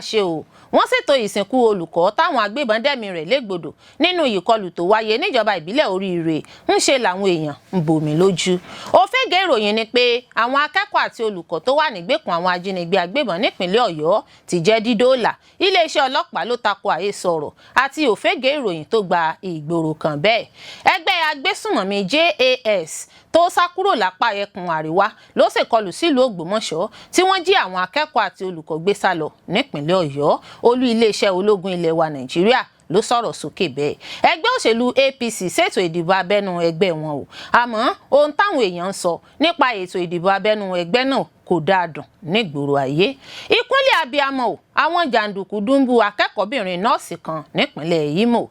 Ṣe o, wọ́n ṣètò ìsìnkú olùkọ́ táwọn agbébọn dẹ̀mí rẹ̀ légbodò nínú ìkọlù tó wáyé níjọba ìbílẹ̀ Oríire. Ń ṣe làwọn èèyàn ń bomi lójú. Òfégè ìròyìn ni pé àwọn akẹ́kọ̀ọ́ àti olùkọ́ tó wà nígbèkùn àwọn ajínigbé agbébọn nípìnlẹ̀ Ọ̀yọ́ ti jẹ́ dídóòlà. Iléeṣẹ́ ọlọ́pàá ló tako àhesọ ọ̀rọ̀ àti òfégè ìròyìn tó gba ìgboro kan bẹ́ẹ̀. Ẹgbẹ́ agbésùnmọ̀mí JAS tó sá kúrò lápá ẹkùn àríwá ló ṣèkọlù sílùú Ògbómọ̀ṣọ́ tí wọ́n jí àwọn akẹ́kọ̀ọ́ àti olùkọ́ gbé sá lọ nípìnlẹ̀ Ọ̀yọ́. Olú iléeṣẹ́ ológun ilẹ̀ wa Nàìjíríà ló sọ̀rọ̀ sókè bẹ́ẹ̀. Ẹgbẹ́ òṣèlú APC ṣètò ìdìbò abẹ́nú ẹgbẹ́ wọn o, àmọ́ ohun táwọn èèyàn ń sọ nípa ètò ìdìbò abẹ́nú ẹgbẹ́ náà kò dáa dùn nígboro ayé. Ìkúnlẹ̀ abiyamọ o, àwọn jàǹdùkú dúnbú akẹ́kọ̀ọ́bìnrin nọ́ọ̀sì kan nípínlẹ̀ Imo.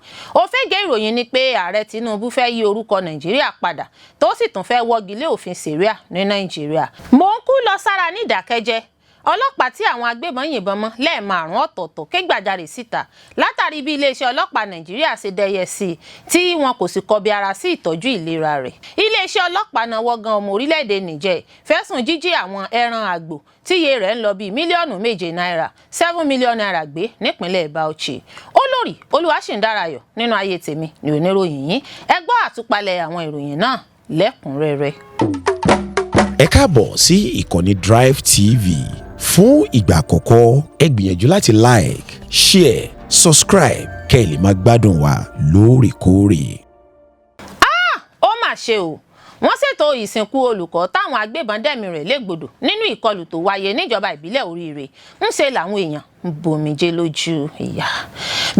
Òfégè ìròyìn ni pé Ààrẹ Tinubu fẹ́ yí orúkọ Nàìjíríà padà, tó sì tún fẹ́ wọ́gi lé òfin sẹ̀ríà ní Nàìjíríà. Mò ń kú lọ sára ní ìdákẹ́jẹ́. Ọlọ́pàá tí àwọn agbébọn yìnbọn mọ́ lẹ́ẹ̀márùn ọ̀tọ̀ọ̀tọ̀ ké gbàjarè síta látàrí bí iléeṣẹ́ ọlọ́pàá Nàìjíríà ṣe dẹyẹ sí i tí wọn kò sì kọbi ara sí ìtọ́jú ìlera rẹ̀. Iléeṣẹ́ ọlọ́pàá náwó gan ọmọ orílẹ̀-èdè Niger fẹ̀sùn jíjí àwọn ẹran àgbò tíye rẹ̀ ń lọ bíi mílíọ̀nù 7 náírà, ₦7 million gbé nípínlẹ̀ Bauchi. Olórí Olúwaṣìndárayọ̀ nínú ayé tèmi ní oníròyìn yín. Ẹ gbọ́ àtúpalẹ̀ àwọn ìròyìn náà lẹ́kùnrẹ́rẹ́. Ẹ káàbọ̀ sí ìkànnì Drive TV. Fún ìgbà àkọ́kọ́, ẹ gbìyànjú láti like, share, subscribe kẹ́ ẹ lè máa gbádùn wa lóòrèkóòrè. Ó mà ṣe o, wọ́n ṣètò ìsìnkú olùkọ́ táwọn agbébọn dẹ̀mí rẹ̀ légbodò nínú ìkọlù tó wáyé níjọba ìbílẹ̀ Oríire. Ń ṣe làwọn èèyàn ń bomijé lójú ìyá.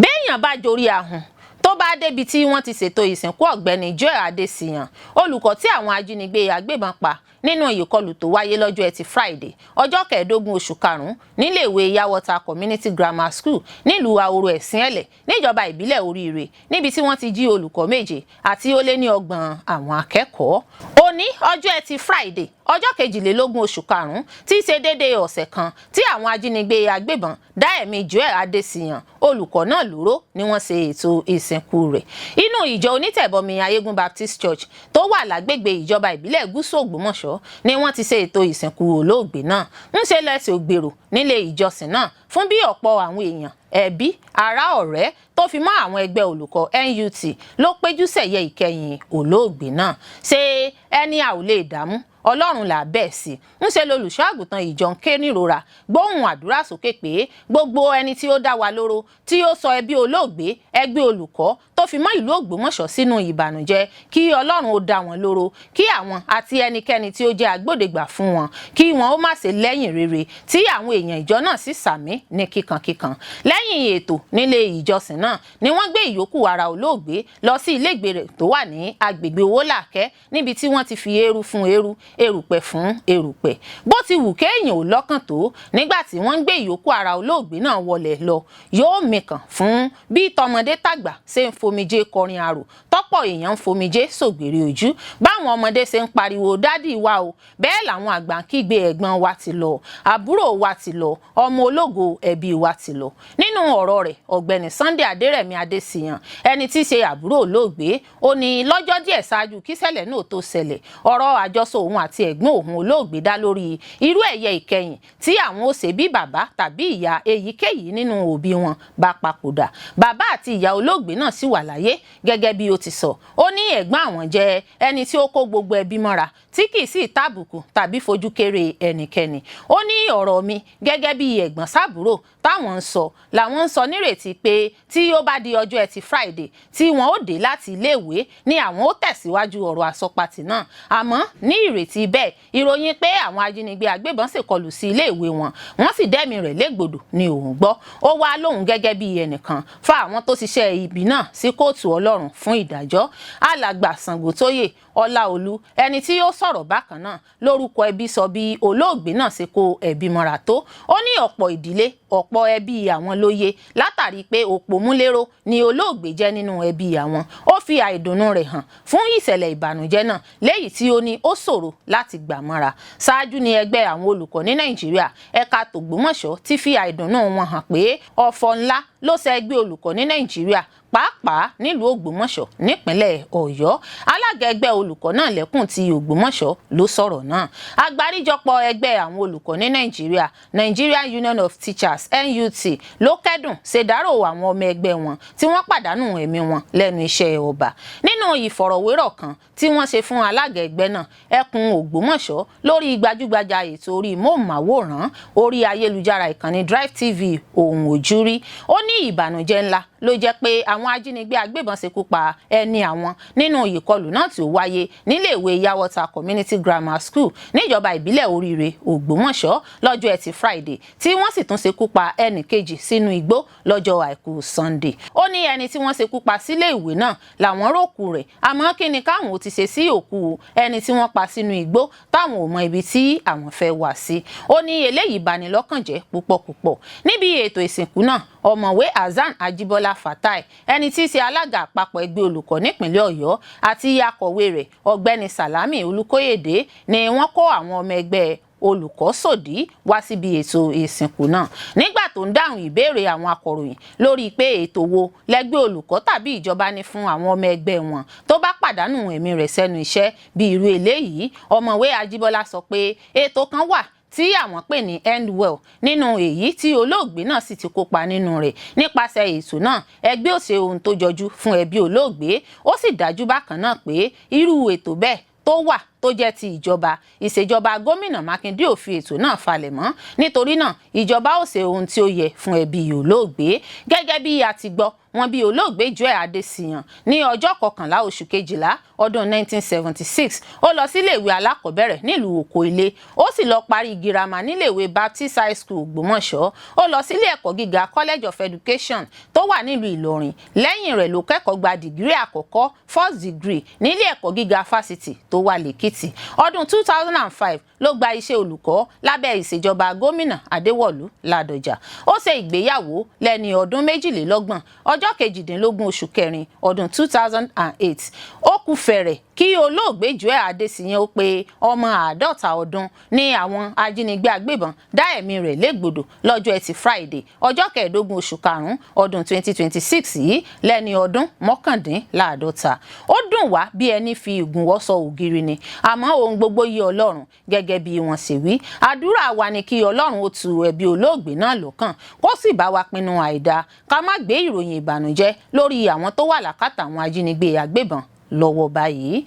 Béèyàn bá jorí ahun tó bá débi tí wọ́n ti ṣètò ìsìnkú Ọ̀gbẹ́ni Joel Adesiyan, olùkọ́ tí àwọn ajínigbé agbébọn pa nínú ìkọlù tó wáyé lọ́jọ́ Ẹtì Friday, ọjọ́ 15 oṣù karùn-ún, níléèwé Yawota Community Grammar School nílùú Ahoro Ẹ̀sìn-Ẹ̀lẹ̀ níjọba ìbílẹ̀ Oríire, níbi tí wọ́n ti jí olùkọ́ méje àti ó lé ní 30 àwọn akẹ́kọ̀ọ́. Òní, ọjọ́ Ẹtì Friday, ọjọ́ 22 oṣù karùn-ún, tí í ṣe déédéé ọ̀sẹ̀ kan tí àwọn ajínigbé agbébọn dá ẹ̀mí Joel Adesiyan, olùkọ́ náà lóró, ni wọ́n ṣe ètò ìsìnkú rẹ̀. Inú ìjọ onítẹ̀bọmi Ayégún Baptist Church tó wà lágbègbè ìjọba ìbílẹ̀ Gúúsù Ògbómọ̀ṣọ́ ni wọ́n ti ṣe ètò ìsìnkú olóògbé náà. Ń ṣe lẹ́sẹ̀ ògbèrò nílé ìjọsìn náà fún bí ọ̀pọ̀ àwọn èèyàn, ẹbí, ará, ọ̀rẹ́, tó fi mọ́ àwọn ẹgbẹ́ olùkọ́ NUT ló péjú sẹ̀yẹ ìkẹyìn olóògbé náà. Ṣé ẹni a ò lè dààmú, Ọlọ́run là bẹ́ẹ̀ sí. Ń ṣe lolùṣọ́ àgùntàn ìjọ ń ké nírora, gbóhùn àdúrà sókè pé gbogbo ẹni tí ó dá wa lóró, tí ó sọ ẹbí olóògbé, ẹgbẹ́ olùkọ́, tó fi mọ́ ìlú Ògbómọ̀ṣọ́ sínú ìbànújẹ́, kí Ọlọ́run ó dá wọn lóró, kí àwọn àti ẹnikẹ́ni tí ó jẹ́ agbódegbà fún wọn, kí wọn ó má ṣe lẹ́yìn rere, tí àwọn èèyàn ìjọ náà sì sàmí ní kíkankíkan. Lẹ́yìn ètò nílé ìjọsìn náà ni wọ́n gbé ìyókù ara olóògbé lọ sí ilégbè rẹ̀ tó wà ní agbègbè Owólàkẹ́, níbi tí wọ́n ti fi eérú fún eérú, erùpẹ̀ fún erùpẹ̀. Bó ti wù kéèyàn ò lọ́kàn tó, nígbà tí wọ́n ń gbé ìyókù ara olóògbé náà wọlé lọ, yóò mìkàn fún bí tọmọdé tàgbà ṣe ń fomijé kọrin arò, tọ́pọ̀ èèyàn ń fomijé sògbèrè ojú, báwọn ọmọdé ṣe ń pariwo "Daddy wa o", bẹ́ẹ̀ làwọn àgbà ń kígbe "Ẹ̀gbọ́n wa ti lọ, àbúrò wa ti lọ, ọmọ ológo ẹbí wa ti lọ." Nínú ọ̀rọ̀ rẹ̀, Ọ̀gbẹ́ni Sunday Adérẹ̀mí Adésíyàn, ẹni tí í ṣe àbúrò olóògbé, ó ní lọ́jọ́ díẹ̀ ṣáájú kíṣẹ̀lẹ̀ náà tó ṣẹlẹ̀, ọ̀rọ̀ àjọsọ òun àti ẹ̀gbọ́n òun olóògbé dá lórí irú ẹ̀yẹ ìkẹyìn tí àwọn ó ṣe bí bàbá tàbí ìyá èyíkéyìí nínú òbí wọn bá papòdà. Bàbá àti ìyá olóògbé náà sì wà láyé. Gẹ́gẹ́ bí ó ti sọ, ó ní ẹ̀gbọ́n àwọn jẹ́ ẹni tí ó kó gbogbo ẹbí mọ́ra, tí kì í sì tàbùkù tàbí fojú kéré ẹnikẹ́ni. Ó ní ọ̀rọ̀ mi gẹ́gẹ́ bí ẹ̀gbọ́n sábúrò táwọn ń sọ làwọn ń sọ nírètí pé tí ó bá di ọjọ́ Ẹtì Friday tí wọn ó dé láti iléèwé ni àwọn ó tẹ̀síwájú ọ̀rọ̀ àsọpatì náà. Àmọ́ ní ìrètí bẹ́ẹ̀, ìròyìn pé àwọn ajínigbé agbébọn ṣèkọlù sí iléèwé wọn, wọ́n sì dẹ́mi rẹ̀ légbodò ni òun gbọ́. Ó wá lóhùn gẹ́gẹ́ bí ẹnìkan fa àwọn tó ṣiṣẹ́ ibi náà sí kóòtù Ọlọ́run fún ìdájọ́. Alàgbà Ṣàngótóyè Ọláolú, ẹni tí ó sọ̀rọ̀ bákan náà lórúkọ ẹbí, sọ bí olóògbé náà ṣe kó ẹbí mọ́ra tó. Ó ní ọ̀pọ̀ ìdílé, ọ̀pọ̀ ẹbí àwọn ló yé látàrí pé òpómúléró ni olóògbé jẹ́ nínú ẹbí àwọn. Ó fi àìdùnnú rẹ̀ hàn fún ìṣẹ̀lẹ̀ ìbànújẹ́ náà, léyìí tí ó ní ó ṣòro láti gbà mọ́ra. Ṣáájú ni ẹgbẹ́ àwọn olùkọ́ ní Nàìjíríà ẹ̀ka tògbómọ̀ṣọ́ ti fi àìdùnnú wọn hàn pé ọ̀fọ̀ ńlá ló ṣe ẹgbẹ́ olùkọ́ ní Nàìjíríà, pàápàá nílùú Ògbómọ̀ṣọ́ nípínlẹ̀ Ọ̀yọ́. Alága ẹgbẹ́ Olùkọ́ náà lẹ́kùn ti Ògbómọ̀ṣọ́ ló sọ̀rọ̀ náà. Àgbáríjọpọ̀ ẹgbẹ́ àwọn olùkọ́ ní Nàìjíríà, Nigerian Union of Teachers, NUT, ló kẹ́dùn ṣèdárò àwọn ọmọ ẹgbẹ́ wọn tí wọ́n pàdánù ẹ̀mí wọn lẹ́nu iṣẹ́ ọba. Nínú ìfọ̀rọ̀wérọ̀ kan tí wọ́n ṣe fún alága ẹgbẹ́ náà ẹkùn Ògbómọ̀ṣọ́ lórí gbajúgbajà ètò orí móhùnmáwòrán orí ayélujára ìkànnì Drive TV Ohùn Ojúrí, ó ní ìbànújẹ́ ńlá ló jẹ́ pé àwọn ajínigbé agbébọn ṣekú pa ẹni àwọn nínú ìkọlù náà tí ó wáyé níléèwé Yawota Community Grammar School níjọba ìbílẹ̀ Oríire, Ògbómọ̀ṣọ́ lọ́jọ́ Ẹtì Friday, tí wọ́n sì tún ṣekú pa ẹnì kejì sínú igbó lọ́jọ́ Àìkú Sunday. Ó ní ẹni tí wọ́n ṣekú pa sílé ìwé náà làwọn rókù rẹ̀, àmọ́ kí ni káwọn ò ti ṣe sí òkú ẹni tí wọ́n pa sínú igbó táwọn ò mọ ibi tí àwọn fẹ́ wá sí? Ó ní eléyìí bani lọ́kàn jẹ́ púpọ̀ púpọ̀. Níbi ètò ìsìnkú náà, Ọ̀mọ̀wé Hasan Ajíbọ́lá Fatai, ẹni tí í ṣe alága àpapọ̀ ẹgbẹ́ olùkọ́ nípìnlẹ̀ Ọ̀yọ́, àti akọ̀wé rẹ̀, Ọ̀gbẹ́ni Salami Olùkóyèdè, ni wọ́n kó àwọn ọmọ ẹgbẹ́ olùkọ́ sòdí wá síbi ètò ìsìnkú náà. Nígbà tó ń dáhùn ìbéèrè àwọn akọ̀ròyìn lórí pé ètò wo lẹ́gbẹ́ olùkọ́ tàbí ìjọba ní fún àwọn ọmọ ẹgbẹ́ wọn tó bá pàdánù ẹ̀mí rẹ̀ sẹ́nu iṣẹ́ bí irú eléyìí, Ọ̀mọ̀wé Ajíbọ́lá sọ pé ètò kan wà tí àwọn pè ní End Well, nínú èyí tí olóògbé náà sì ti kópa nínú rẹ̀. Nípasẹ̀ ètò náà, ẹgbẹ́ ò ṣe ohun tó jọjú fún ẹbí olóògbé. Ó sì dájú bákan náà pé irú ètò bẹ́ẹ̀ tó wà tó jẹ́ ti ìjọba, ìṣèjọba gómìnà Mákindé ò fi ètò náà falẹ̀ mọ́. Nítorí náà, ìjọba ò ṣe ohun tí ó yẹ fún ẹbí olóògbé. Gẹ́gẹ́ bí a ti gbọ́, wọ́n bí olóògbé Joel Adesiyan ní ọjọ́ 11 oṣù 12 ọdún 1976. Ó lọ síléèwé alákọ̀ọ́bẹ̀rẹ̀ nílùú Oko Ilé, ó sì lọ parí girama níléèwé Baptist High School, Ògbómọ̀ṣọ́. Ó lọ sílé ẹ̀kọ́ gíga College of Education tó wà nílùú Ìlọrin. Lẹ́yìn rẹ̀ ló kẹ́kọ̀ọ́ gba dìgírì àkọ́kọ́, first degree, nílé ẹ̀kọ́ gíga fásitì tó wà lẹ́kìtì. Ọdún 2005 ló gba iṣẹ́ olùkọ́ lábẹ́ ìṣèjọba gómìnà Adéwọ̀lú Ládọjà. Ó ṣe ìgbéyàwó lẹ́ni ọdún 22, ọjọ́ 18 oṣù kẹrin ọdún 2008. Ó kù fẹ̀rẹ̀ kí olóògbé Joel Adesiyan ó pé ọmọ 50 ọdún ní àwọn ajínigbé agbébọn dá ẹ̀mí rẹ̀ légbodò lọ́jọ́ Ẹtì Friday, ọjọ́ 15 oṣù karùn-ún ọdún 2026 yìí, lẹ́ni ọdún 49. Ó dùn wá bí ẹni fi ìgúnwọ́ sọ ògiri ni, àmọ́ ohun gbogbo yé Ọlọ́run. Gẹ́gẹ́ bí wọ́n ṣe wí, àdúrà wa ni kí Ọlọ́run ó tu ẹbí olóògbé náà lọ́kàn, kó sì bá wa pinnu àìdáa, ká má gbé ìròyìn ìbànújẹ́ lórí àwọn tó wà lákàtà àwọn ajínigbé agbébọn lọ́wọ́ báyìí.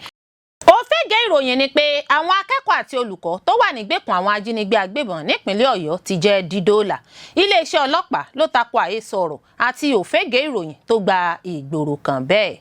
Òfégè ìròyìn ni pé àwọn akẹ́kọ̀ọ́ àti olùkọ́ tó wà nígbèkùn àwọn ajínigbé agbébọn nípínlẹ̀ Ọ̀yọ́ ti jẹ́ dídóòlà. Iléeṣẹ́ ọlọ́pàá ló tako àhesọ ọ̀rọ̀ àti òfégè ìròyìn tó gba ìgboro kan bẹ́ẹ̀.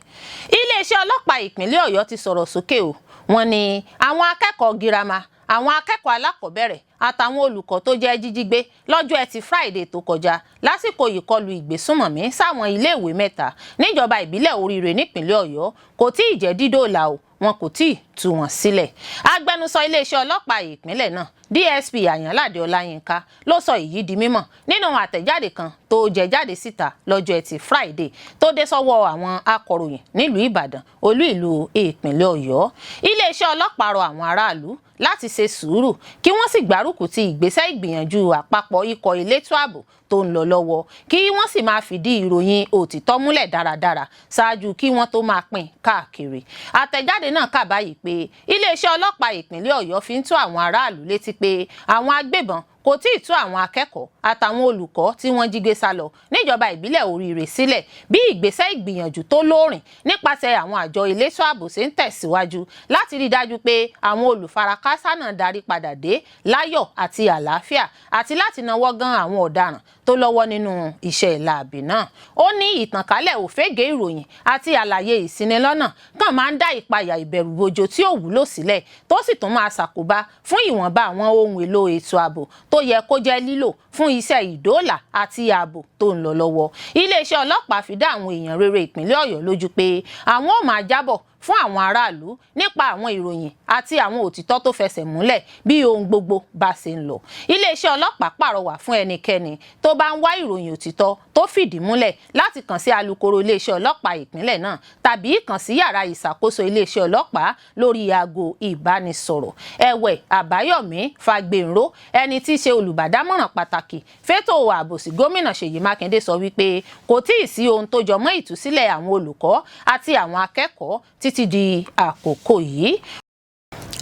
Iléeṣẹ́ ọlọ́pàá ìpínlẹ̀ Ọ̀yọ́ ti sọ̀rọ̀ sókè o. Wọ́n ní àwọn akẹ́kọ̀ọ́ girama, àwọn akẹ́kọ̀ọ́ alákọ̀ọ́bẹ̀rẹ̀ àtàwọn olùkọ́ tó jẹ́ jíjí gbé lọ́jọ́ Ẹtì Friday tó kọjá lásìkò ìkọlù ìgbésùnmọ̀mí sáwọn iléèwé mẹ́ta níjọba ìbílẹ̀ Oríire nípínlẹ̀ Ọ̀yọ́ kò tí ì jẹ́ dídóòlà o, wọn kò tí ì tú wọn sílẹ̀. Agbẹnusọ iléeṣẹ́ ọlọ́pàá ìpínlẹ̀ náà, DSP Àyànládé Ọláyínká, ló sọ èyí di mímọ̀ nínú àtẹ̀jáde kan tó jẹ jáde síta lọ́jọ́ Ẹtì Friday tó dé sọ́wọ́ àwọn akọ̀ròyìn nílùú Ìbàdàn, olú ìlú ìpínlẹ̀ Ọ̀yọ́. Iléeṣẹ́ ọlọ́pàá rọ àwọn aráàlú láti ṣe sùúrù, kí wọ́n sì gbárùkù ti ìgbésẹ̀ ìgbìyànjú àpapọ̀ ikọ̀ elétò ààbò tó ń lọ lọ́wọ́, kí wọ́n sì máa fìdí ìròyìn òtítọ́ múlẹ̀ dáradára ṣáájú kí wọ́n tó máa pín káàkiri. Àtẹ̀jáde náà kà báyìí pé iléeṣẹ́ ọlọ́pàá ìpínlẹ̀ Ọ̀yọ́ fi ń tó àwọn aráàlú létí pé àwọn agbébọn kò tí ì tú àwọn akẹ́kọ̀ọ́ àtàwọn olùkọ́ tí wọ́n jí gbé sá lọ níjọba ìbílẹ̀ Oríire sílẹ̀, bí ìgbésẹ̀ ìgbìyànjú tó lóòrìn nípasẹ̀ àwọn àjọ elétò ààbò ṣe ń tẹ̀síwájú láti rí i dájú pé àwọn olùfarakásá náà darí padà dé láyọ̀ àti àlàáfíà, àti láti nawọ́ gan àwọn ọ̀daràn tó lọ́wọ́ nínú iṣẹ́ láabi náà. Ó ní ìtànkálẹ̀ òfégè ìròyìn àti àlàyé ìṣinilọ́nà kàn máa ń dá ìpayà, ìbẹ̀rùbojo tí ò wúlò sílẹ̀, tó sì tún máa ṣàkóbá fún ìwọ̀nba àwọn ohun èlò ètò ààbò tó yẹ kó jẹ́ lílò fún iṣẹ́ ìdóòlà àti ààbò tó ń lọ lọ́wọ́. Iléeṣẹ́ ọlọ́pàá fi dá àwọn èèyàn rere ìpínlẹ̀ Ọ̀yọ́ lójú pé àwọn ò máa jábọ̀ fún àwọn aráàlú nípa àwọn ìròyìn àti àwọn òtítọ́ tó fẹsẹ̀ múlẹ̀ bí ohun gbogbo bá ṣe ń lọ. Iléeṣẹ́ ọlọ́pàá pàrọwà fún ẹnikẹ́ni tó bá ń wá ìròyìn òtítọ́ tó fìdí múlẹ̀ láti kàn sí alukoro iléeṣẹ́ ọlọ́pàá ìpínlẹ̀ náà tàbí kàn sí yàrá ìṣàkóso iléeṣẹ́ ọlọ́pàá lórí aago ìbánisọ̀rọ̀. Ẹ̀wẹ̀, Àbáyọ̀mí Fàgbénró, ẹni tí í ṣe olùbádámọ̀ràn pàtàkì fétò ààbò sí gómìnà Ṣèyí Mákindé, sọ wípé kò tí ì sí ohun tó jọ mọ́ ìtúsílẹ̀ àwọn olùkọ́ àti àwọn akẹ́kọ̀ọ́ títí Títí di àkókò yìí,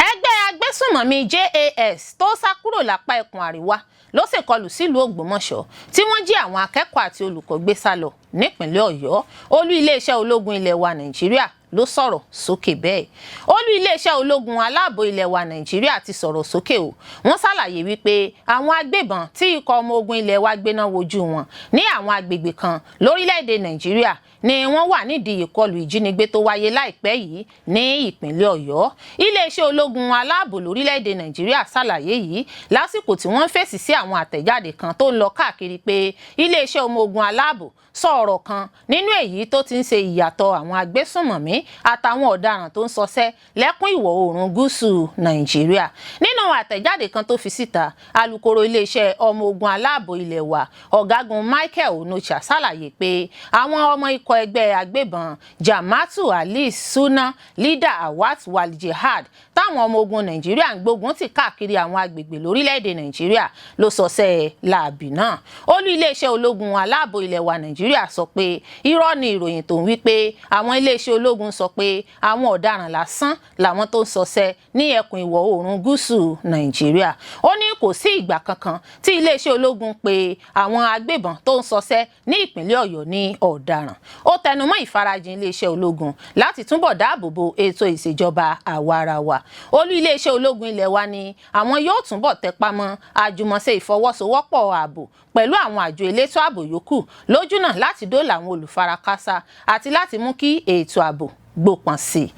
ẹgbẹ́ agbésùnmọ̀mí JAS tó sá kúrò lápá ẹkùn àríwá ló ṣèkọlù sílùú Ògbómọ̀ṣọ́, tí wọ́n jí àwọn akẹ́kọ̀ọ́ àti olùkọ́ gbé sá lọ nípìnlẹ̀ Ọ̀yọ́. Olú iléeṣẹ́ ológun ilẹ̀ wa Nàìjíríà ló sọ̀rọ̀ sókè bẹ́ẹ̀. Olú iléeṣẹ́ ológun aláàbò ilẹ̀ wa Nàìjíríà ti sọ̀rọ̀ sókè o. Wọ́n ṣàlàyé wípé àwọn agbébọn tí ikọ̀ ọmọ ogun ilẹ̀ wa gbéná wojú wọn ní àwọn agbègbè kan lórílẹ̀‐èdè Nàìjíríà ni wọ́n wà nídìí ìkọlù ìjínigbé tó wáyé láìpẹ́ yìí ní ìpínlẹ̀ Ọ̀yọ́. Iléeṣẹ́ ológun aláàbò lórílẹ̀‐èdè Nàìjíríà ṣàlàyé yìí lásìkò tí wọ́n ń fèsì sí àwọn àtẹ̀jáde kan tó ń lọ káàkiri pé iléeṣẹ́ ọmọ ogun aláàbò sọ ọ̀rọ̀ kan nínú èyí tó ti ń ṣe ìyàtọ̀ àwọn agbésùnmọ̀mí àtàwọn ọ̀daràn tó ń ṣọṣẹ́ lẹ́kùn ìwọ̀ oòrùn gúúsù Nàìjíríà. Nínú àtẹ̀jáde kan tó fi síta, alukoro iléeṣẹ́ ọmọ ogun aláàbò ilẹ̀ wa, Ọ̀gágun Michael Onocha, ṣàlàyé pé àwọn ọmọ ikọ̀ ẹgbẹ́ agbébọn Jama'atu Ali Sunna Leader Awat Wal Jihad táwọn ọmọ ogun Nàìjíríà ń gbógun ti káàkiri àwọn agbègbè lórílẹ̀‐èdè Nàìjíríà ló ṣọṣẹ́ láabi náà. Olú iléeṣẹ́ ológun aláàbò ilẹ̀ wa Nàìjíríà sọ pé irọ́ ni ìròyìn tó ń wí pé àwọn iléeṣẹ́ ológun sọ pé àwọn ọ̀daràn lásán làwọn tó ń ṣọṣẹ́ ní ẹkùn ìwọ̀ oòrùn gúúsù Nàìjíríà. Ó ní kò sí ìgbà kankan tí iléeṣẹ́ ológun pé àwọn agbébọn tó ń ṣọṣẹ́ ní ìpínlẹ̀ Ọ̀yọ́ ní ọ̀daràn. Ó tẹnumọ́ ìfarajìn iléeṣẹ́ ológun láti túbọ̀ dáàbò bo ètò ìṣèjọba àwaarawa. Olú iléeṣẹ́ ológun ilẹ̀ wa ni àwọn yóò túbọ̀ tẹpá mọ́ àjùmọ̀ṣe ìfọwọ́sowọ́pọ̀ ààbò pẹ̀lú àwọn àjọ elétò ààbò yòókù lójúnà láti dóòlà àwọn olùfarakásá àti láti mú kí ètò ààbò gbópọn sí i.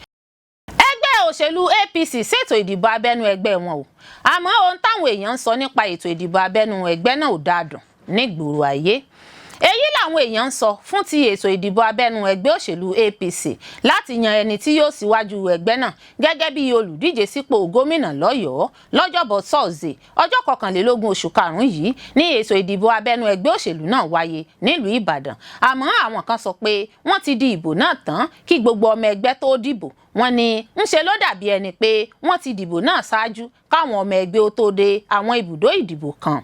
Ẹgbẹ́ òṣèlú APC ṣètò ìdìbò abẹ́nú ẹgbẹ́ wọn o, àmọ́ ohun táwọn èèyàn ń sọ nípa ètò ìdìbò abẹ́nú ẹgbẹ́ náà ò dáadùn nígboro ayé. Èyí làwọn èèyàn ń sọ fún ti ètò ìdìbò abẹ́nú ẹgbẹ́ òṣèlú APC láti yan ẹni tí yóò síwájú ẹgbẹ́ náà gẹ́gẹ́ bí olùdíje sípò gómìnà lọ́yọ̀ọ́. Lọ́jọ́bọ̀ tọ́sídẹ̀ẹ́, ọjọ́ 21 oṣù karùn-ún yìí ní ètò ìdìbò abẹ́nú ẹgbẹ́ òṣèlú náà wáyé nílùú Ìbàdàn. Àmọ́ àwọn kan sọ pé wọ́n ti di ìbò náà tán kí gbogbo ọmọ ẹgbẹ́ tó dìbò. Wọ́n ní ńṣe ló dàbí ẹni pé wọ́n ti dìbò náà ṣáájú káwọn ọmọ ẹgbẹ́ ó tó dé àwọn ibùdó ìdìbò kan.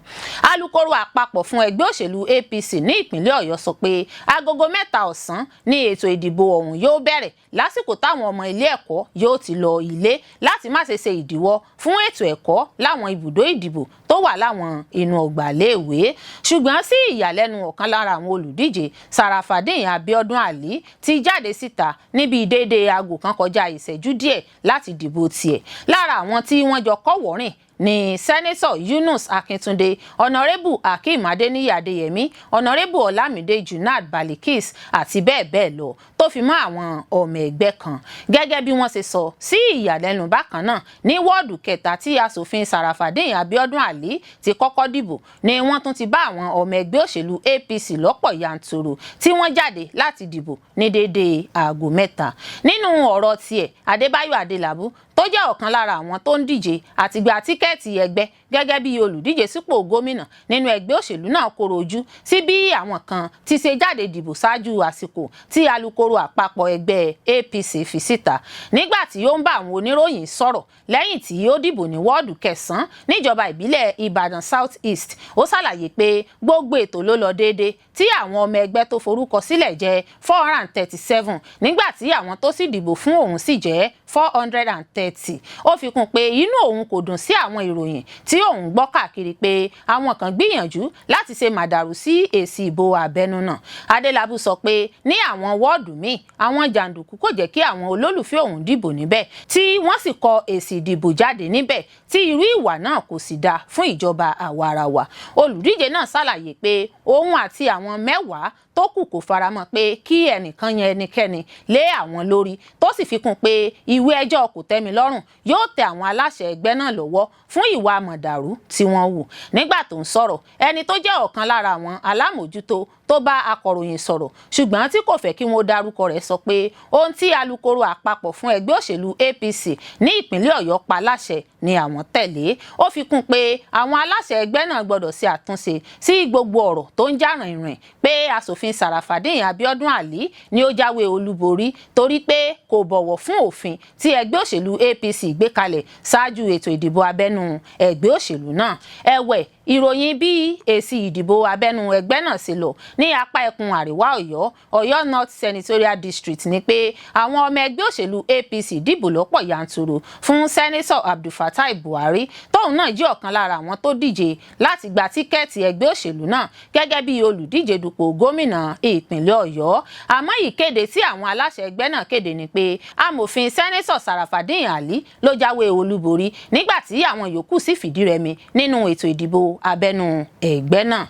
Alukoro àpapọ̀ fún ẹgbẹ́ òṣèlú APC ní ìpínlẹ̀ Ọ̀yọ́ sọ pé agogo 3 ọ̀sán ní ètò ìdìbò ọ̀hún yóò bẹ̀rẹ̀, lásìkò táwọn ọmọ ilé ẹ̀kọ́ yóò ti lọ ilé, láti má ṣe ṣe ìdíwọ́ fún ètò ẹ̀kọ́ láwọn ibùdó ìdìbò tó wà láwọn inú ọgbà léèwé. Ṣùgbọ́n sí ìyàlẹ́nu ọ̀kan lára àwọn olùdíje, Sarafadeen Abiodun Ali, ti jáde síta níbi déédéé aago kan kọjá ìṣẹ́jú díẹ̀ láti dìbò tiẹ̀. Lára àwọn tí wọ́n jọ kọ́wọ̀ọ́rìn ní Senator Yunus Akíntúndé, Honourable Akeem Adeniyi Adeyemi, Honourable Olamide Junad Balikis àti bẹ́ẹ̀ bẹ́ẹ̀ lọ, tó fi mọ́ àwọn ọmọ ẹgbẹ́ kan, gẹ́gẹ́ bí wọ́n ṣe sọ. Sí ìyàlẹ́nu bákan náà, ní wọ́ọ̀dù kẹta tí asòfin Sarafadeen Abiodun Ali ti kọ́kọ́ dìbò ni wọ́n tún ti bá àwọn ọmọ ẹgbẹ́ òṣèlú APC lọ́pọ̀ yanturu tí wọ́n jáde láti dìbò ní déédéé aago 3. Nínú ọ̀rọ̀ tiẹ̀, Adébáyọ̀ Adélabú, tó jẹ́ ọ̀kan lára àwọn tó ń díje àti gba tíkẹ́ẹ̀tì ẹgbẹ́ gẹ́gẹ́ bí olùdíje sípò gómìnà nínú ẹgbẹ́ òṣèlú náà, koro ojú sí bí àwọn kan ti ṣe jáde dìbò ṣáájú àsìkò tí alukoro àpapọ̀ ẹgbẹ́ APC fi síta. Nígbà tí ó ń bá àwọn oníròyìn sọ̀rọ̀ lẹ́yìn tí ó dìbò ní wọ́ọ̀dù kẹsàn-án níjọba ìbílẹ̀ Ìbàdàn South East, ó ṣàlàyé pé gbogbo ètò ló lọ déédéé, tí àwọn ọmọ ẹgbẹ́ tó forúkọ sílẹ̀ jẹ́ 437, nígbà tí àwọn tó sì dìbò fún òun sì jẹ́ 430. Ó fi kún pé inú òun kò dùn sí àwọn ìròyìn tí òun gbọ́ káàkiri pé àwọn kan gbìyànjú láti ṣe màdàrú sí èsì ìbò abẹ́nú náà. Adélábù sọ pé ní àwọn wọ́ọ̀dù míì, àwọn jàǹdùkú kò jẹ́ kí àwọn olólùfẹ́ òun dìbò níbẹ̀, tí wọ́n sì kọ èsì ìdìbò jáde níbẹ̀, tí irú ìwà náà kò sì dáa fún ìjọba àwaarawa. Olùdíje náà ṣàlàyé pé òun àti àwọn 10 tó kù kò faramọ́ pé kí ẹnìkan yan ẹnikẹ́ni lé àwọn lórí, tó sì fi kún pé ìwé ẹjọ́ kòtẹ́milọ́rùn yóò tẹ àwọn aláṣẹ ẹgbẹ́ náà lọ́wọ́ fún ìwà mọ̀dàrú tí wọ́n hù. Nígbà tó ń sọ̀rọ̀, ẹni tó jẹ́ ọ̀kan lára àwọn alámòjútó tó bá akọ̀ròyìn sọ̀rọ̀ ṣùgbọ́n tí kò fẹ́ kí wọ́n dárúkọ rẹ̀ sọ pé ohun tí alukoro àpapọ̀ fún ẹgbẹ́ òṣèlú APC ní ìpínlẹ̀ Ọ̀yọ́ pa láṣẹ ni àwọn tẹ̀lé. Ó fi kún pé àwọn aláṣẹ ẹgbẹ́ náà gbọ́dọ̀ ṣe àtúnṣe sí gbogbo ọ̀rọ̀ tó ń jà rìnrìn pé asòfin Sarafadeen Abiodun Ali ni ó jáwé olúborí, torí pé kò bọ̀wọ̀ fún òfin tí ẹgbẹ́ òṣèlú APC gbé kalẹ̀ ṣáájú ètò ìdìbò abẹ́nú ẹgbẹ́ òṣèlú náà. Ẹ̀wẹ̀, ìròyìn bí èsì ìdìbò abẹ́nú ẹgbẹ́ náà ṣe lọ ní apá ẹkùn àríwá Ọ̀yọ́, Ọ̀yọ́ North Senatorial District, ní pé àwọn ọmọ ẹgbẹ́ òṣèlú APC dìbò lọ́pọ̀ yanturu fún Sẹ́nẹ́tọ̀ Abdulfatai Buhari, tóun náà jẹ́ ọ̀kan lára àwọn tó díje láti gba tíkẹ́ẹ̀tì ẹgbẹ́ òṣèlú náà gẹ́gẹ́ bí olùdíje dupò gómìnà ìpínlẹ̀ Ọ̀yọ́. Àmọ́ ìkéde tí àwọn aláṣẹ ẹgbẹ́ náà kéde ni pé amòfin Sẹ́nẹ́tọ̀ Sarafadeen Ali ló jáwé olúborí, nígbà tí àwọn yòókù sì fìdí rẹmi nínú ètò ìdìbò abẹ́nú ẹgbẹ́ náà.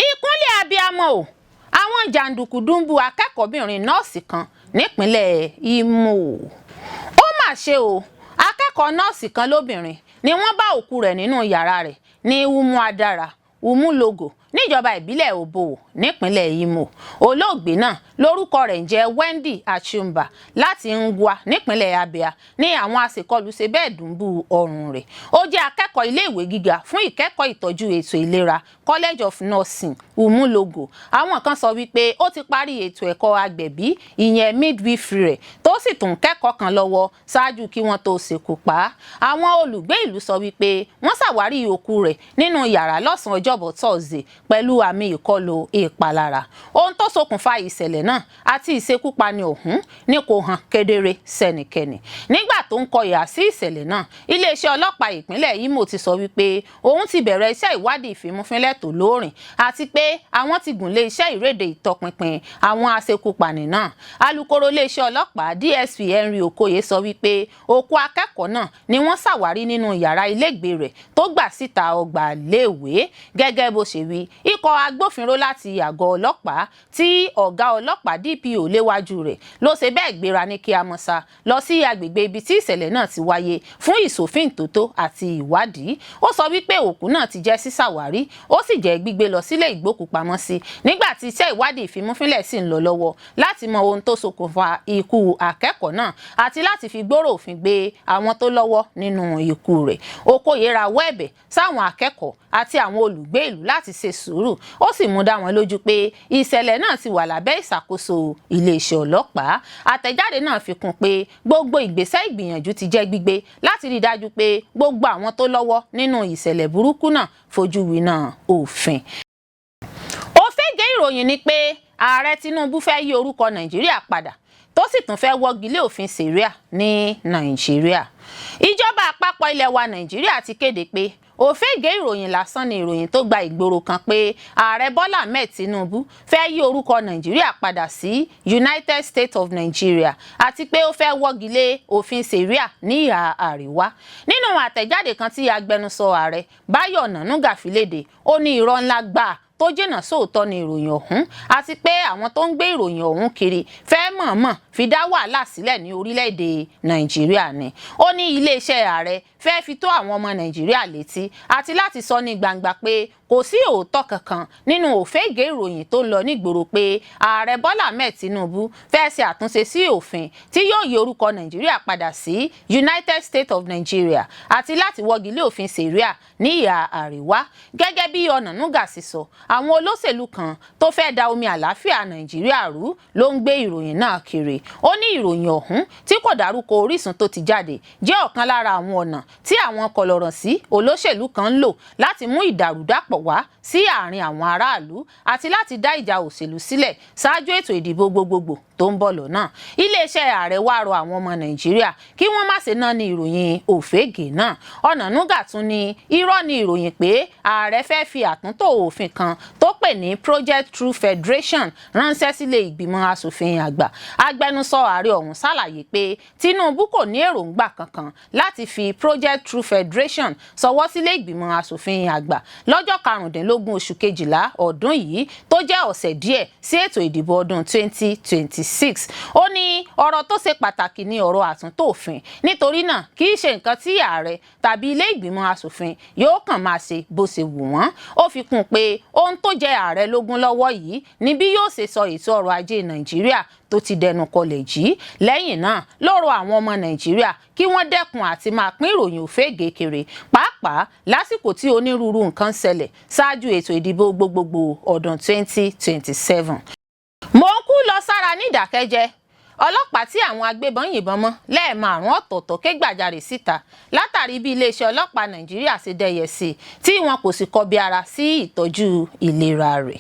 Ìkúnlẹ̀ abiyamọ o, àwọn jàǹdùkú dúnbú akẹ́kọ̀ọ́bìnrin nọ́ọ̀sì kan nípínlẹ̀ Imo. Ó mà ṣe o, akẹ́kọ̀ọ́ nọ́ọ̀sì kan lóbìnrin ni wọ́n bá òkú rẹ̀ nínú yàrá rẹ̀ ní Umuadara, Umulogo, níjọba ìbílẹ̀ Obowo nípínlẹ̀ Imo. Olóògbé náà lórúkọ rẹ̀ ń jẹ́ Wendy Achumba láti Ngwa nípínlẹ̀ Abia ní àwọn aṣèkọlù ṣe bẹ́ẹ̀ dùnbù ọrùn rẹ̀. Ó jẹ́ akẹ́kọ̀ọ́ iléèwé gíga fún ìkẹ́kọ̀ọ́ ìtọ́jú ètò ìlera, College of Nursing, Umulogo. Àwọn kan sọ wípé ó ti parí ètò ẹ̀kọ́ agbẹ̀bí, ìyẹn midwifery rẹ̀, tó sì tún kẹ́kọ̀ọ́ kan lọ́wọ́ ṣáájú kí wọ́n tó ṣekú pa á. Àwọn olùgbé ìlú sọ wípé wọ́n ṣàwárí òkú rẹ̀ nínú yàrá lọ́sàn-án ọjọ́bọ̀ Thursday pẹ̀lú àmì ìkọlù ìpalára. Ohun tó ṣokùnfà ìṣẹ̀lẹ̀ náà àti ìṣekúpani ọ̀hún ní kò hàn kedere sẹ́nikẹ́ni. Nígbà tó ń kọ ìhà sí ìṣẹ̀lẹ̀ náà, iléeṣẹ́ ọlọ́pàá ìpínlẹ̀ Imo ti sọ wípé òun ti bẹ̀rẹ̀ iṣẹ́ ìwádìí ìfimúfínlẹ̀ tó lóòrìn àti pé àwọn ti gùn lé iṣẹ́ ìrédè ìtọpinpin àwọn aṣekúpani náà. Alukoro iléeṣẹ́ ọlọ́pàá, DSP Henry Okoye, sọ wípé òkú akẹ́kọ̀ọ́ náà ni wọ́n ṣàwárí nínú yàrá ilégbèé rẹ̀ tó gbà síta ọgbà léèwé. Gẹ́gẹ́ bó ṣe wí, ikọ̀ agbófinró láti àgọ́ ọlọ́pàá tí ọ̀gá ọlọ́pàá DPO léwájú rẹ̀ ló ṣe bẹ́ẹ̀ gbéra ní kíámọ́sá lọ sí agbègbè ibi tí ìṣẹ̀lẹ̀ náà ti wáyé fún ìsòfíntòtó àti ìwádìí. Ó sọ wípé òkú náà ti jẹ́ sísàwárí, ó sì jẹ́ gbígbé lọ sílé ìgbókùpamọ́sí, nígbà tí iṣẹ́ ìwádìí ìfimúfínlẹ̀ sì ń lọ lọ́wọ́ láti mọ ohun tó ṣokùnfà ikú akẹ́kọ̀ọ́ náà àti láti fi gbórò òfin gbé àwọn tó lọ́wọ́ nínú ikú rẹ̀. Okoye rawọ́ ẹ̀bẹ̀ sáwọn akẹ́kọ̀ọ́ àti àwọn olùgbé ìlú láti ṣe sùúrù, ó sì mú dá wọn lójú pé ìṣẹ̀lẹ̀ náà ti wà lábẹ́ ìṣàkóso iléeṣẹ́ ọlọ́pàá. Àtẹ̀jáde náà fi kún pé gbogbo ìgbésẹ̀ ìgbìyànjú ti jẹ́ gbígbé láti rí i dájú pé gbogbo àwọn tó lọ́wọ́ nínú ìṣẹ̀lẹ̀ burúkú náà fojú winá òfin. Òfégè ìròyìn ni pé ààrẹ Tinubu fẹ́ yí orúkọ Nàìjíríà padà, tó sì tún fẹ́ wọ́gi lé òfin Sharia ní Nàìjíríà. Ìjọba àpapọ̀ ilẹ̀ wa Nàìjíríà ti kéde pé òfégè ìròyìn lásán ni ìròyìn tó gba ìgboro kan pé ààrẹ Bọ́lá Ahmed Tinubu fẹ́ yí orúkọ Nàìjíríà padà sí United States of Nigeria àti pé ó fẹ́ wọ́gi lé òfin Sharia ní ìhà àríwá. Nínú àtẹ̀jáde kan tí agbẹnusọ ààrẹ Báyọ̀ Ọ̀nànúgà fi léde, ó ní irọ́ ńlá gbáà tó jìnnà sóòótọ́ ni ìròyìn ọ̀hún, àti pé àwọn tó ń gbé ìròyìn ọ̀hún kiri fẹ́ mọ̀ọ́mọ̀ fi dá wàhálà sílẹ̀ ní orílẹ̀-èdè Nàìjíríà ni. Ó ní iléeṣẹ́ ààrẹ fẹ́ fi tó àwọn ọmọ Nàìjíríà létí àti láti sọ ní gbangba pé kò sí òótọ́ kankan nínú òfégè ìròyìn tó ń lọ nígboro pé ààrẹ Bọ́lá Ahmed Tinubu fẹ́ ṣe àtúnṣe sí òfin tí yóò yí orúkọ Nàìjíríà padà sí United States of Nigeria àti láti wọ́gi lé òfin Sharia ní ìhà àríwá. Gẹ́gẹ́ bí Ọ̀nànúgà sì sọ, àwọn olóṣèlú kan tó fẹ́ da omi àlàáfíà Nàìjíríà rú ló ń gbé ìròyìn náà kiri. Ó ní ìròyìn ọ̀hún tí kò dárúkọ orísun tó ti jáde jẹ́ ọ̀kan lára àwọn ọ̀nà tí àwọn kọlọ̀rọ̀ sí olóṣèlú kan ń lò láti mú ìdàrúdàpọ̀ wá sí àárín àwọn aráàlú àti láti dá ìjà òṣèlú sílẹ̀ ṣáájú ètò ìdìbò gbogbogbò tó ń bọ̀ lọ́nà. Iléeṣẹ́ ààrẹ wá rọ àwọn ọmọ Nàìjíríà kí wọ́n má ṣe náà ní ìròyìn òfégè náà. Ọ̀nànúgà tún ní irọ́ ní ìròyìn pé ààrẹ fẹ́ fi àtúntò òfin kan tó pè ní Project True Federation ránṣẹ́ sílé ìgbìmọ̀ asòfin àgbà. Agbẹnusọ ààrẹ ọ̀hún ṣàlàyé pé Tinubu kò ní èròǹgbà kankan láti fi Project True Federation ṣọwọ́ sílé ìgbìmọ̀ asòfin àgbà lọ́jọ́ 15 oṣù kejìlá ọdún yìí, tó jẹ́ ọ̀sẹ̀ díẹ̀ sí ètò ìdìbò ọdún 2026. Ó ní ọ̀rọ̀ tó ṣe pàtàkì ní ọ̀rọ̀ àtúntò òfin, nítorí náà kì í ṣe nǹkan tí ààrẹ tàbí ilé ìgbìmọ̀ asòfin yóò kàn máa ṣe bó ṣe wù wọ́n. Ó fi kún un pé ohun tó jẹ ààrẹ lógún lọ́wọ́ yìí ni bí yóò ṣe sọ ètò ọrọ̀ ajé Nàìjíríà tó ti dẹnu kọlẹ̀ jí. Lẹ́yìn náà ló rọ àwọn ọmọ Nàìjíríà kí wọ́n dẹ́kun àti máa pín ìròyìn òfégè kiri, pàápàá lásìkò tí onírúurú nǹkan ń ṣẹlẹ̀ ṣáájú ètò ìdìbò gbogbogbò ọdún 2027. Mò ń kú lọ sára ní ìdákẹ́jẹ́, ọlọ́pàá tí àwọn agbébọn yìnbọn mọ́ lẹ́ẹ̀márùn ọ̀tọ̀ọ̀tọ̀ ké gbàjarè síta látàrí bí iléeṣẹ́ ọlọ́pàá Nàìjíríà ṣe dẹyẹ sí i tí wọn kò sì kọbi ara sí ìtọ́jú ìlera rẹ̀.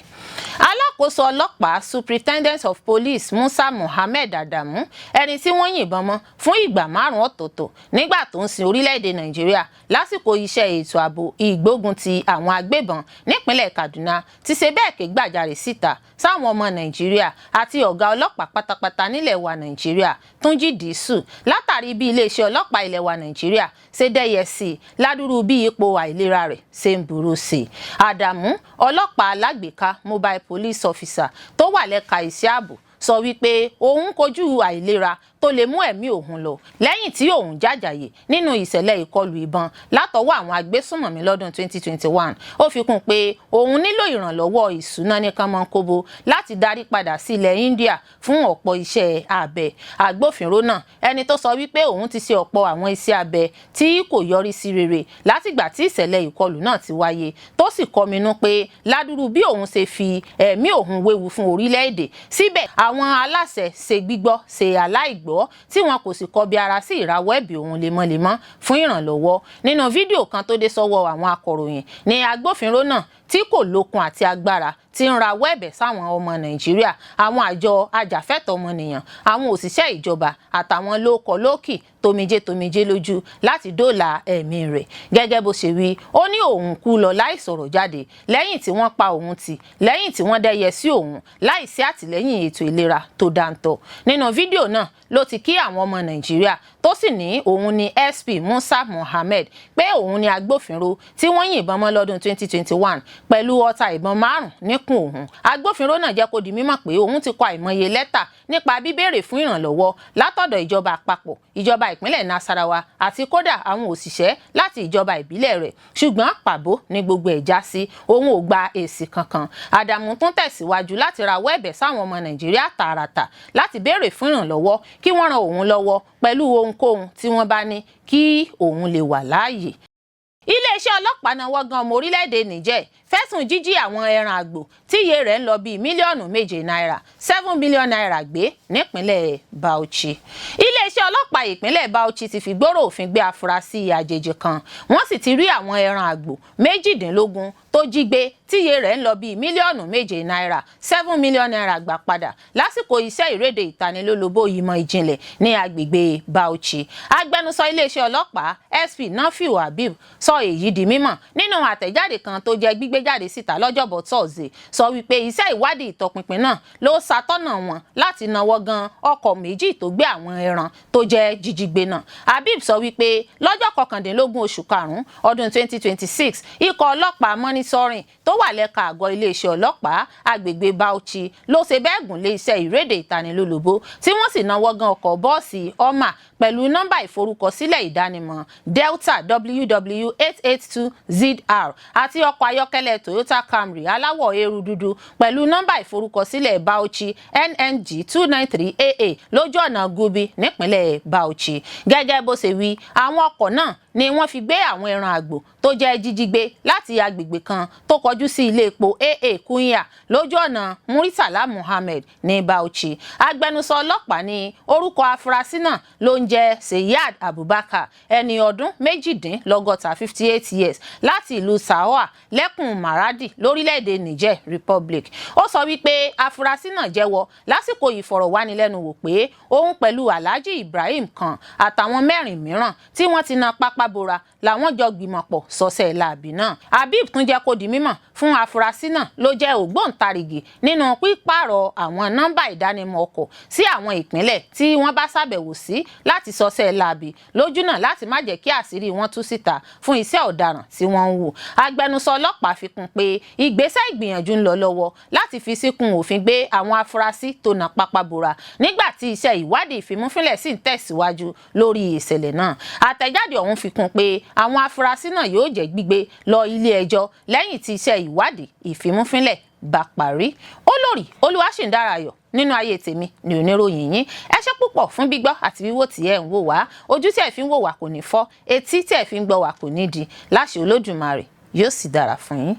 Alákòóso ọlọ́pàá, Superintendent of Police Musa Muhammed Adamu, ẹni tí wọ́n yìnbọn mọ́ fún ìgbà márùn-ún ọ̀tọ̀ọ̀tọ̀ nígbà tó ń sin orílẹ̀-èdè Nàìjíríà lásìkò iṣẹ́ ètò ààbò ìgbógun ti àwọn agbébọn nípínlẹ̀ Kaduna, ti ṣe bẹ́ẹ̀ ké gbàjarè síta sáwọn ọmọ Nàìjíríà àti ọ̀gá ọlọ́pàá pátápátá nílẹ̀ wa Nàìjíríà, Túnjí Dìísù, látàrí bí iléeṣẹ́ ọlọ́pàá ilẹ̀ wa Nàìjíríà ṣe dẹ́yẹ sí i ládùúrú bí ipò àìlera rẹ̀ ṣe ń burú sí i. Àdàmú, ọlọ́pàá alágbèéká, mobile police officer, tó wà lẹ́ka iṣẹ́ ààbò, sọ wípé òun kojú àìlera tó lè mú ẹ̀mí òun lọ lẹ́yìn tí òun jàjàyè nínú ìṣẹ̀lẹ̀ ìkọlù ìbọn látọwọ́ àwọn agbésùnmọ̀mí lọ́dún 2021. Ó fi kún pé òun nílò ìrànlọ́wọ́ ìṣúná ní kánmọ́nkóbó láti darí padà sí ilẹ̀ India fún ọ̀pọ̀ iṣẹ́ abẹ. Agbófinró náà, ẹni tó sọ wípé òun ti ṣe ọ̀pọ̀ àwọn iṣẹ́ abẹ tí kò yọrí sí rere látìgbà tí ìṣẹ̀lẹ̀ ìkọlù náà ti wáyé, tó sì kọminú pé ládùrú bí òun ṣe fi ẹ̀mí òun wéwu fún orílẹ̀-èdè, síbẹ̀ àwọn aláṣẹ ṣe gbígbọ́ ṣe aláìgbọ́, tí wọn kò sì kọbi ara sí ìrawọ́ ẹ̀bẹ̀ òun lemọ́lemọ́ fún ìrànlọ́wọ́. Nínú fídíò kan tó dé sọ́wọ́ àwọn akọ̀ròyìn ní agbófinró náà tí kò lókun àti agbára ti ń rawọ́ ẹ̀bẹ̀ sáwọn ọmọ Nàìjíríà, àwọn àjọ ajàfẹ́tọ̀ọ́ ọmọnìyàn, àwọn òṣìṣẹ́ ìjọba àtàwọn lóókọ lókì tomijé tomijé lójú láti dóòlà ẹ̀mí rẹ̀. Gẹ́gẹ́ bó ṣe wí, ó ní òun kú lọ láì sọ̀rọ̀ jáde lẹ́yìn tí wọ́n pa òun tì, lẹ́yìn tí wọ́n dẹ́yẹ sí òun láìsí àtìlẹ́yìn ètò ìlera tó dáńtọ́. Nínú fídíò náà ló ti kí àwọn ọmọ Nàìjíríà, tó sì ní òun ni SP Musa Mohammed, pé òun ni agbófinró tí wọ́n yìnbọn mọ́ lọ́dún 2021 pẹ̀lú ọta ìbọn márùn níkùn òun. Agbófinró náà jẹ́ kó di mímọ̀ pé òun ti kọ àìmọye lẹ́tà nípa bíbéèrè fún ìrànlọ́wọ́ látọ̀dọ̀ ìjọba àpapọ̀, ìjọba ìpínlẹ̀ Nasarawa àti kódà àwọn òṣìṣẹ́ láti ìjọba ìbílẹ̀ rẹ̀, ṣùgbọ́n pàbó ní gbogbo ẹ̀ já sí, òun ò gba èsì kankan. Àdàmú tún tẹ̀síwájú láti rawọ́ ẹ̀bẹ̀ sáwọn ọmọ Nàìjíríà tààràtà láti béèrè fún ìrànlọ́wọ́, kí wọ́n ran òun lọ́wọ́ pẹ̀lú ohunkóhun tí wọ́n bá ní kí òun lè wà láàyè. Iléeṣẹ́ ọlọ́pàá nawọ́ gan ọmọ orílẹ̀-èdè Niger fẹ̀sùn jíjí àwọn ẹran àgbò tí iye rẹ̀ ń lọ bíi mílíọ̀nù 7 náírà, ₦7 million gbé nípínlẹ̀ Bauchi. Iléeṣẹ́ ọlọ́pàá ìpínlẹ̀ Bauchi ti fi gbòòrò òfin gbé afurasí àjèjì kan, wọ́n sì ti rí àwọn ẹran àgbò 18 tó jí gbé tí iye rẹ̀ ń lọ bíi mílíọ̀nù 7 náírà, ₦7 million gbà padà lásìkò iṣẹ́ ìrédè ìtanilólobó ìmọ̀ ìjìnlẹ̀ ní agbègbè Bauchi. Agbẹnusọ iléeṣẹ́ ọlọ́pàá, SP Nafiu Habib, sọ èyí di mímọ̀ nínú àtẹ̀jáde kan tó jẹ́ gbígbé jáde síta lọ́jọ́bọ̀ Tọ́sídẹ̀ẹ́. Sọ wípé iṣẹ́ ìwádìí ìtọpinpin náà ló ṣàtọ́nà wọn láti nawọ́ gan ọkọ̀ méjì tó gbé àwọn ẹran tó jẹ́ jíjígbé náà. Habib sọ wípé lọ́jọ́ 19 oṣù karùn-ún ọdún 2026, ikọ̀ ọlọ́pàá monitoring tó wà lẹ́ka àgọ́ iléeṣẹ́ ọlọ́pàá agbègbè Bauchi ló ṣe bẹ́ẹ̀ gùn lé iṣẹ́ ìrédè ìtanilólobó, tí wọ́n sì nawọ́ gan ọkọ̀ bọ́ọ̀sì Hummer pẹ̀lú nọ́mbà ìforúkọsílẹ̀ ìdánimọ̀ Delta WW 882 ZR àti ọkọ̀ ayọ́kẹ́lẹ́ Toyota Camry aláwọ̀ eérú dúdú pẹ̀lú nọ́mbà ìforúkọsílẹ̀ Bauchi NNG 293 AA lójú ọ̀nà Gubi nípínlẹ̀ Bauchi. Gẹ́gẹ́ bó ṣe wí, àwọn ọkọ̀ náà ni wọ́n fi gbé àwọn ẹran àgbò tó jẹ́ jíjígbé láti agbègbè kan tó kọjú sí ilé epo AA Kunya lójú ọ̀nà Muritala Muhammed ní Bauchi. Agbẹnusọ ọlọ́pàá ní orúkọ afurasí náà ló ń jẹ́ Seyad Abubakar, ẹni ọdún 68, 58 years, láti ìlú Sahoa lẹ́kùn Maradi lórílẹ̀‐èdè Niger Republic. Ó sọ wípé afurasí náà jẹ́wọ́ lásìkò ìfọ̀rọ̀wánilẹ́nuwò pé òun pẹ̀lú Alhaji Ibrahim kan àtàwọn mẹ́rin mìíràn tí wọ́n ti na pápá bora làwọn jọ gbìmọ̀pọ̀ sọ́sẹ̀ láabi náà. Habib tún jẹ́ kó di mímọ̀ fún afurasí náà ló jẹ́ ògbóǹtarìgì nínú pípààrọ̀ àwọn nọ́mbà ìdánimọ̀ ọkọ̀ sí àwọn ìpínlẹ̀ tí wọ́n bá ṣàbẹ̀wò sí láti sọ́sẹ̀ láabi lójúnà láti má jẹ́ kí àṣírí wọn tú síta fún iṣẹ́ ọ̀daràn tí wọ́n ń hù. Agbẹnusọ ọlọ́pàá fi kún pé ìgbésẹ̀ ìgbìyànjú ń lọ lọ́wọ́ láti fi síkùn òfin gbé àwọn afurasí tó na pápá bora, nígbà tí iṣẹ́ ìwádìí ìfimúfínlẹ̀ sì ń tẹ̀síwájú lórí ìṣẹ̀lẹ̀ náà. Àtẹ̀jáde ọ̀hún fi kún pé àwọn afurasí náà yóò jẹ́ gbígbé lọ ilé ẹjọ́ lẹ́yìn tí iṣẹ́ ìwádìí ìfimúfínlẹ̀ bá parí. Olórí Olúwaṣìndárayọ̀ nínú ayé tèmi ní oníròyìn yín. Ẹ ṣé púpọ̀ fún gbígbọ́ àti wíwò tí ẹ ń wò wá. Ojú tí ẹ fi ń wò wá kò ní fọ́, etí tí ẹ fi ń gbọ́ wá kò ní di. Láṣẹ Olódùmarè, yóò sì dára fún yín.